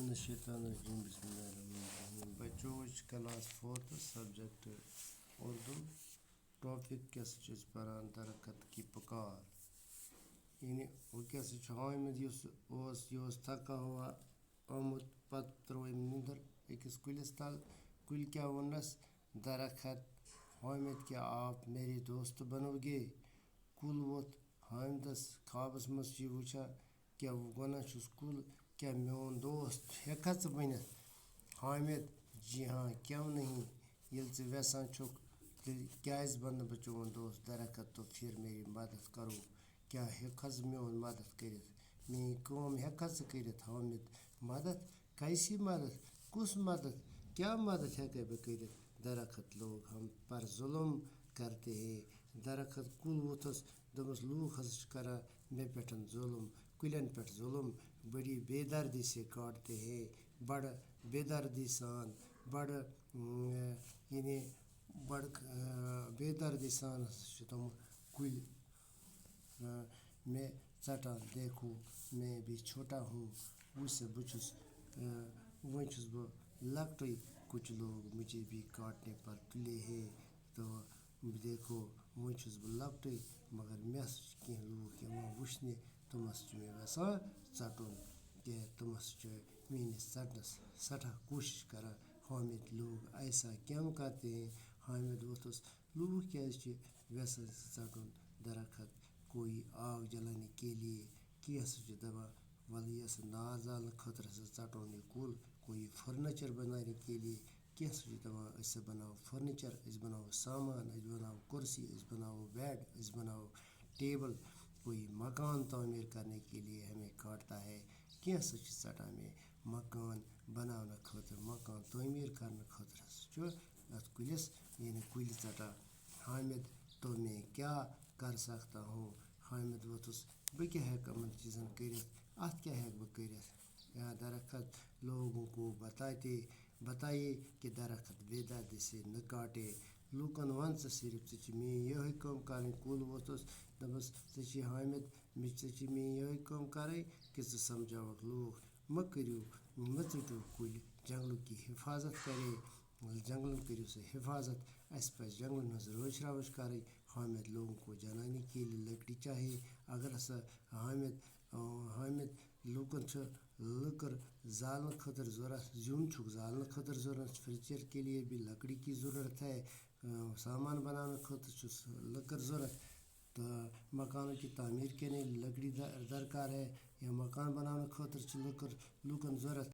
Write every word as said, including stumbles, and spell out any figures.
الشیطان الرجیم، بسم اللہ الرحمن الرحیم۔ بچو، أسۍ چھِ class fourth، subject Urdu, topic کیٛاہ سا چھِ أسۍ پران؟ درخت کی پکار۔ یعنی وۄنۍ کیٛاہ سا چھُ حامد، یُس اوس، یہِ اوس تھکا ہوا آمُت، پتہٕ ترٲو أمۍ نِندٕر أکِس کُلِس تل۔ کُلۍ کیٛاہ ووٚننس؟ درخت، حامد کیا آپ میرے دوست بنو گے؟ کُل ووٚتھ حامدس خوابس منٛز، چھُ یہِ وٕچھان، کیٛاہ وَنان چھُس کُل، کیٛاہ میون دوست ہٮ۪کھا ژٕ بٔنِتھ؟ حامد، جی ہاں، کیوں نہیں؟ ییٚلہِ ژٕ وٮ۪ژھان چھُکھ، تیٚلہِ کیٛازِ بَنہٕ نہٕ بہٕ چون دوست؟ درخت، تو پھر میری مدد کرو، کیٛاہ ہٮ۪کھا ژٕ میون مدد کٔرِتھ؟ میٲنۍ کٲم ہٮ۪کھا ژٕ کٔرِتھ؟ حامد، مدد؟ کیسی مدد؟ کُس مدد؟ کیٛاہ مدد ہٮ۪کَے بہٕ کٔرِتھ؟ درخت، لوگ ہم پر ظلم کرتے ہیں۔ درخت، کُل ووٚتھُس، دوٚپمَس، لوٗکھ ہسا چھِ کران مےٚ پٮ۪ٹھ ظُلُم، کُلٮ۪ن پٮ۪ٹھ ظُلُم، بڑی بے دردی سے کاٹتے ہیں، بڑٕ بے دردی سان، بڑٕ، اۭں، یعنی بڑٕ، اۭں، بے دردی سان ہسا چھِ تِم کُلۍ، اۭں، مےٚ ژٹان۔ دیکھو، میں بھی چھوٹا ہوں، وٕچھ سا، بہٕ چھُس، اۭں، وۄنۍ چھُس بہٕ لۄکٹُے، کچھ لوگ مجھے بھی کاٹنے پر تلے ہیں۔ تہٕ دیکھو، وۄنۍ چھُس بہٕ لۄکٹُے، مگر مےٚ ہسا چھِ کینٛہہ لوٗکھ یِوان وٕچھنہِ، تِم ہسا چھِ مےٚ یَژھان ژَٹُن، کہِ تِم ہسا چھِ میٛٲنِس ژَٹنَس سٮ۪ٹھاہ کوٗشِش کران۔ حامد، لوگ ایسا کیوں کرتے ہیں؟ حامد ووٚتھُس، لوٗکھ کیٛازِ چھِ یَژھان ژَٹُن درخت؟ کوئی آگ جلانے کے لیے، کینٛہہ ہسا چھِ دَپان، وَلہٕ یہِ ہسا نار زالنہٕ خٲطرٕ ہسا ژَٹون یہِ کُل، کوئی فرنیچر بنانے کے لیے، کینٛہہ سُہ چھُ دَپان، أسۍ ہسا بَناوو فرنیچر، أسۍ بَناوو سامان، أسۍ بَناوو کُرسی، أسۍ بَناوو بیڈ، أسۍ بَناوو ٹیبل۔ کوئی مکان تعمیر کرنے کے لیے ہمیں کاٹتا ہے، کینٛہہ سُہ چھِ ژَٹان مےٚ مکان بَناونہٕ خٲطرٕ، مکان تعمیٖر کرنہٕ خٲطرٕ ہسا چھُ اَتھ کُلِس، یعنی کُلۍ ژَٹان۔ حامد، تو میں کیا کر سکتا ہوں؟ حامد ووٚتھُس، بہٕ کیٛاہ ہٮ۪کہٕ یِمَن چیٖزَن کٔرِتھ؟ اَتھ کیٛاہ ہٮ۪کہٕ بہٕ کٔرِتھ؟ یا درخت، لوگوں کو بتاتے، بتائیے کہ درخت بے دردی سے نہ کاٹے۔ لوٗکَن وَن ژٕ صرف، ژےٚ چھِ میٛٲنۍ یِہوٚے کٲم کَرٕنۍ۔ کُل ووٚتھُس، دوٚپمَس، ژےٚ چھِ حامد، مےٚ چھِ، ژےٚ چھِ میٛٲنۍ یِہوٚے کٲم کَرٕنۍ کہِ ژٕ سَمجھاوَکھ لوٗکھ۔ مہ کٔرِو، مہ ژٔٹِو کُلۍ، جنٛگلُک یہِ حِفاظت کَرے، جنٛگلَن کٔرِو سا حِفاظت۔ اَسہِ پَزِ جنٛگلَن ہٕنٛز رٲچھ راوَچھ کَرٕنۍ۔ حامد، لوگوں کو جلانے کے لیے لکڑی چاہیے۔ اگر ہسا حامد، اۭں، حامد، لوٗکَن چھُ لٔکٕر زالنہٕ خٲطرٕ ضوٚرَتھ، زیُن چھُکھ زالنہٕ خٲطرٕ ضوٚرَتھ، فرنیچر کے لیے بھی لکڑی کی ضرورت ہے، اۭں، سامان بناونہٕ خٲطرٕ چھُس لٔکٕر ضوٚرَتھ، تہٕ مکانوں کی تعمیر کے لیے لکڑی در-، درکار ہے، یا مکان بناونہٕ خٲطرٕ چھِ لٔکٕر لوٗکَن ضوٚرَتھ۔